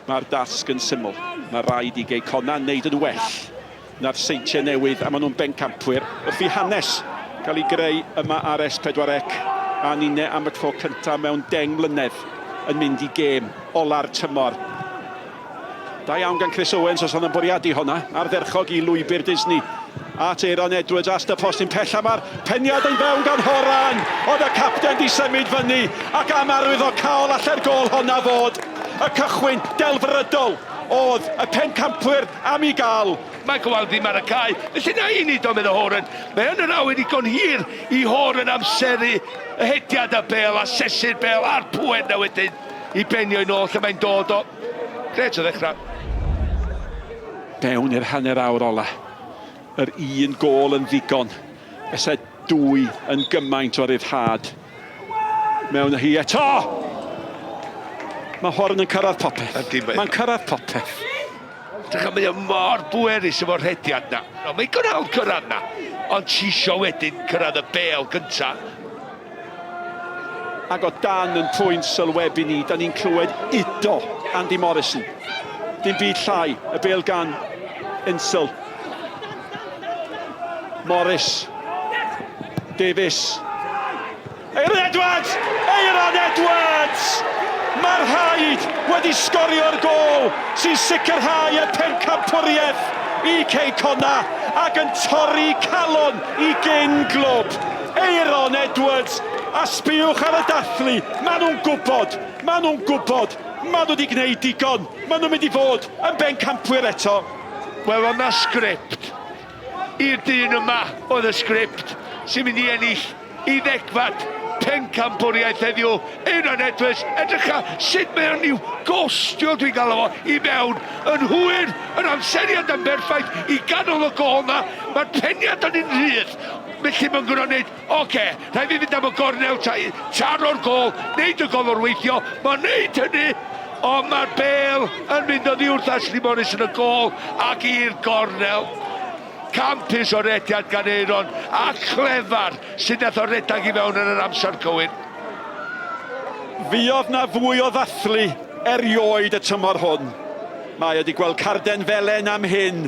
Mae'r dasg yn syml. Mae rhaid i Gei Connah wneud yn well na'r Seintiau Newydd a maen nhw'n bencampwyr wrth i hanes gael ei greu yma ar S4C a ninne am y tro cyntaf mewn 10 mlynedd yn mynd i gêm ola'r tymor. Da iawn gan Chris Owens os oedd yn bwriadu honna, ardderchog i lwybr Disney at Aeron Edwards, ast y postyn pella mae'r peniad yn fewn gan Horan, oedd y capten di symud fyny ac am arwyddocaol allai'r gôl honna fod y cychwyn delfrydol oedd y pencampwyr am i gael. Michael Wilde ddim ar y cae, felly na i wneud o, medde Horan. Mae yn yr awyr digon hir i Horan amseru y hediad y bêl, asesu'r bêl a'r pŵer na wedyn i benio i nôl lle mae'n dod o. Grêt o ddechrau. Mewn i'r hanner awr ola. Yr un gôl yn ddigon. Ese dwy yn gymaint o ryddhad. Mewn â hi eto! Mae Horan yn cyrraedd popeth. Mae'n cyrraedd popeth. Dych mae o mor bwerus efo'r rhediad na. No, mae'n gwneud cyrraedd na. Ond ti isio wedyn cyrraedd y bêl gynta. Ac o dan yn pwynt sylwebu ni, da ni'n clywed udo Andy Morrison. Dim byd llai, y bêl gan Insel. Morris. Davies. Aaron Edwards! Aaron Edwards! Mae'r rhaid wedi sgorio'r gôl sy'n sicrhau y pencampwriaeth i Cei Connah ac yn torri calon i gyn glwb. Aeron Edwards, a sbïwch ar y dathlu, maen nhw'n gwybod, maen nhw'n gwybod, maen nhw wedi gwneud digon, maen nhw'n mynd i fod yn bencampwyr eto. Wel, oedd 'na sgript i'r dyn yma, oedd y sgript sy'n mynd i ennill i ddegfad pencampwriaeth heddiw. Aeron Edwards, edrycha sut mae o'n i'w gostio, dwi'n galw fo, i mewn yn hwyr, yr amseriad yn berffaith i ganol y gôl 'na, mae'r peniad yn un rhydd. Felly mae'n gorfod neud, oce, rhaid fi fynd am y gornel, taro'r gôl, neud y golwr weithio, mae'n neud hynny, ond mae'r bêl yn mynd oddi wrth Ashley Morris yn y gôl ac i'r gornel. Campus o rediad gan Aeron a clefar sydd nath o redag i fewn yn yr amser cywir. Fuodd na fwy o ddathlu erioed y tymor hwn. Mae wedi gweld carden felen am hyn.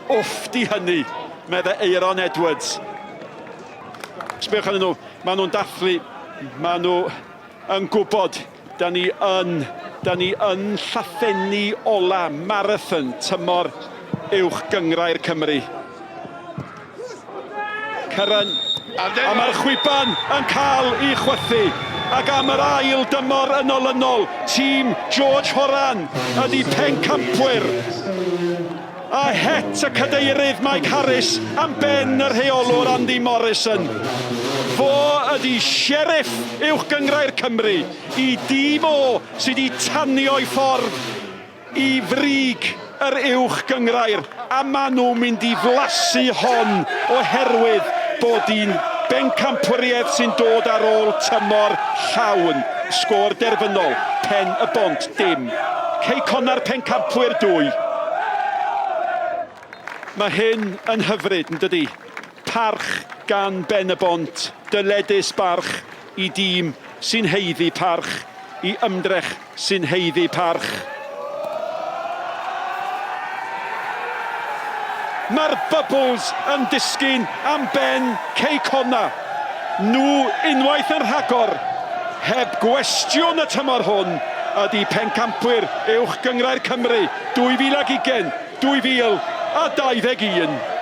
Wff di hynny, medde Aeron Edwards. Sbiwch arnyn nhw, maen nhw'n dathlu, maen nhw yn gwybod, da ni yn, da ni yn llathenni ola marathon tymor uwch gynghrair Cymru. Curran, a mae'r chwiban yn cael ei chwythu. Ac am yr ail dymor yn olynol, tîm George Horan ydy pencampwyr. A het y cadeirydd Mike Harris am ben y rheolwr Andy Morrison. Fo ydy sheriff Uwch Gynghrair Cymru i dîm o sydd wedi tanio'i ffordd i frig yr Uwch Gynghrair a maen nhw'n mynd i flasu hon oherwydd bod hi'n bencampwriaeth sy'n dod ar ôl tymor llawn. Sgôr derfynol, Pen y Bont dim. Cei Conna'r pencampwyr 2. Mae hyn yn hyfryd, yn dydy? Parch gan Ben y Bont, dyledus barch i dîm sy'n haeddu parch, i ymdrech sy'n haeddu parch. Mae'r bubbles yn disgyn am ben Cei Connah. Nhw unwaith yn rhagor, heb gwestiwn y tymor hwn, ydy pencampwyr Uwch Gynghrair Cymru 2020, 2021.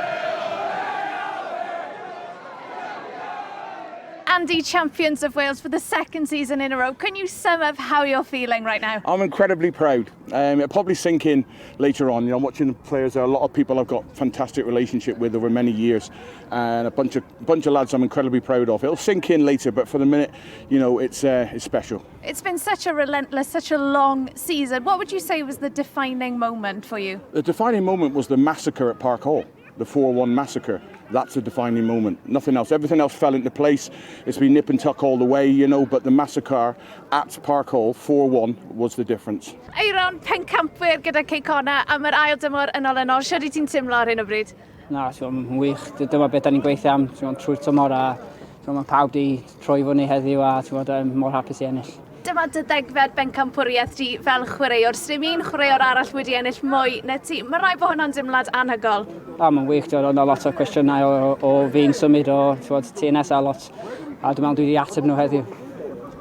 Andy, champions of Wales for the second season in a row. Can you sum up how you're feeling right now? I'm incredibly proud. It'll probably sink in later on. You know, I'm watching the players. There are a lot of people I've got fantastic relationship with over many years, and a bunch of bunch of lads I'm incredibly proud of. It'll sink in later, but for the minute, you know, it's it's special. It's been such a relentless, such a long season. What would you say was the defining moment for you? The defining moment was the massacre at Park Hall, the 4-1 massacre. That's a defining moment. Nothing else. Everything else fell into place. It's been nip and tuck all the way, you know, but the massacre at Park Hall, 4-1, was the difference. Aeron, pencampwyr gyda Cei Connah am yr ail dymor yn olynol. Shwt wyt ti'n teimlo ar hyn o bryd? Na, ti'n mae'n wych. Dyma beth da ni'n gweithio am ti'n trwy'r tymor a ti'n mae pawb di troi fyny heddiw a ti'n mor hapus i ennill. Dyma dy ddegfed bencampwriaeth di fel chwaraewr. Sdim un chwaraewr arall wedi ennill mwy na ti. Mae rhaid bod hwnna'n dimlad anhygoel. O, mae'n wych, ti'n gwbod, lot o cwestiynau o, o fi'n symud o ti'n TNS a lot, a dwi'n meddwl dwi wedi ateb nhw heddiw.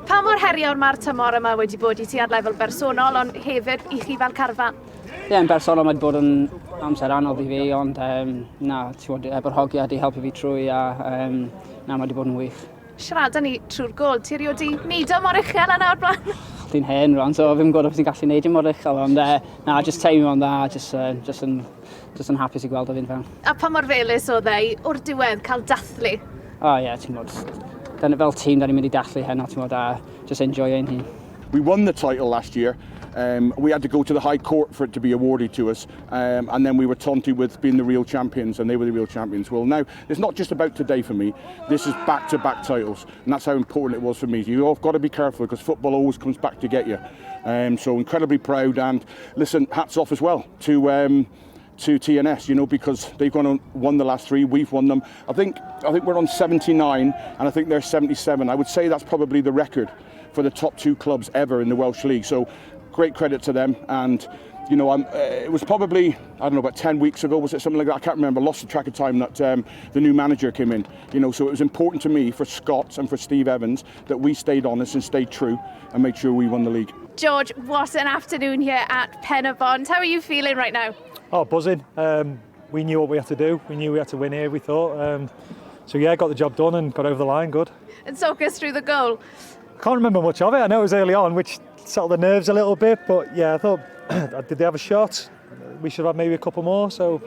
Pa mor heriol mae'r tymor yma wedi bod i ti ar lefel bersonol, ond hefyd i chi fel carfan? Ie, yeah, yn bersonol mae wedi bod yn amser anodd i fi, ond um, na, ti'n gwbod, efo'r hogia wedi helpu fi trwy a um, na, mae wedi bod yn wych. Siarada ni trwy'r gol, ti erioed di neud o mor uchel yna o'r blaen? Dwi'n hen rwan, so fi'n gwybod os ti'n gallu neud o mor uchel, ond na, just teimlo'n dda, just, just, yn, just yn hapus i gweld o fynd fewn. A pa mor felys oedd e o'r diwedd cael dathlu? O oh, ie, yeah, ti'n gwybod, fel tîm, da ni'n mynd i dathlu heno, ti'n gwybod, a just enjoy ein hun. We won the title last year. We had to go to the High Court for it to be awarded to us, and then we were taunted with being the real champions, and they were the real champions. Well, now, it's not just about today for me. This is back-to-back titles, and that's how important it was for me. You've got to be careful, because football always comes back to get you. So incredibly proud, and listen, hats off as well to TNS, you know, because they've gone on, won the last three, we've won them. I think we're on 79, and I think they're 77. I would say that's probably the record for the top two clubs ever in the Welsh League. So great credit to them. And you know, it was probably, I don't know, about 10 weeks ago, was it something like that? I can't remember, lost the track of time that the new manager came in. So it was important to me, for Scott and for Steve Evans, that we stayed honest and stayed true and made sure we won the league. George, what an afternoon here at Penybont. How are you feeling right now? Oh, buzzing. We knew what we had to do. We knew we had to win here, we thought. So yeah, got the job done and got over the line, good. And talk us through the goal. Can't remember much of it. I know it was early on, which settled the nerves a little bit, but yeah, I thought, did they have a shot? We should have had maybe a couple more, so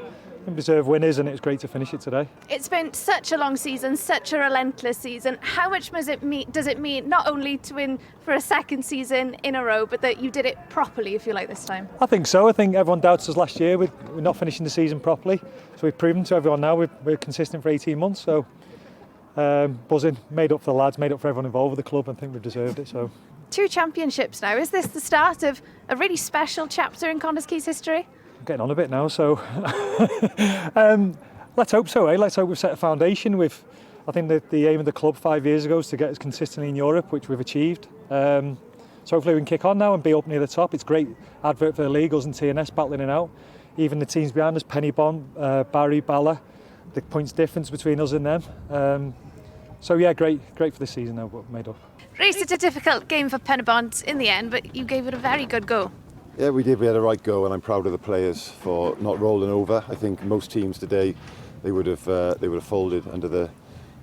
we deserve winners, and it was great to finish it today. It's been such a long season, such a relentless season. How much does it mean not only to win for a second season in a row, but that you did it properly, if you like, this time? I think so. I think everyone doubts us last year with not finishing the season properly. So we've proven to everyone now we're consistent for 18 months. So buzzing, made up for the lads, made up for everyone involved with the club. I think we've deserved it. So Two championships now. Is this the start of a really special chapter in Connah's Quay's history? I'm getting on a bit now, so let's hope so. Eh? Let's hope we've set a foundation. I think the aim of the club 5 years ago is to get us consistently in Europe, which we've achieved. So hopefully we can kick on now and be up near the top. It's great advert for the league, us and TNS battling it out. Even the teams behind us, Penybont, Barry, Bala, the points difference between us and them. So yeah, great, great for this season though, but made up. Rhys, it's a difficult game for Penybont in the end, but you gave it a very good go. Yeah, we did. We had a right go, and I'm proud of the players for not rolling over. I think most teams today, they would have folded under the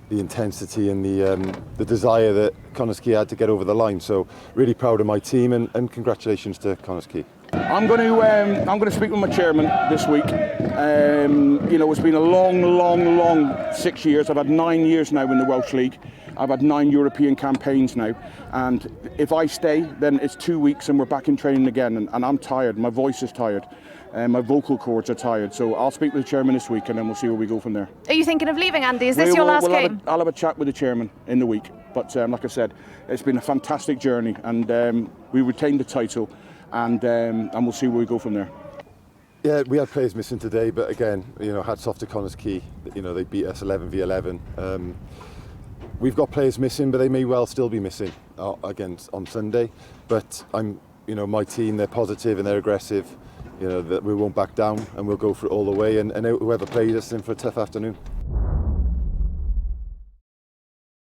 intensity and the desire that Connah's Quay had to get over the line. So really proud of my team, and congratulations to Connah's Quay. I'm going to speak with my chairman this week. It's been a long, long, long 6 years. I've had 9 years now in the Welsh League. I've had nine European campaigns now, and if I stay, then it's 2 weeks and we're back in training again. And I'm tired. My voice is tired. My vocal cords are tired. So I'll speak with the chairman this week, and then we'll see where we go from there. Are you thinking of leaving, Andy? Is this your last We'll game? I'll have a chat with the chairman in the week. But like I said, it's been a fantastic journey, and we retained the title, and we'll see where we go from there. Yeah, we had players missing today, but again, hats off to Connah's Quay. They beat us 11 v 11. We've got players missing, but they may well still be missing against on Sunday. But my team, they're positive and they're aggressive. That we won't back down and we'll go for it all the way. And whoever plays us in for a tough afternoon.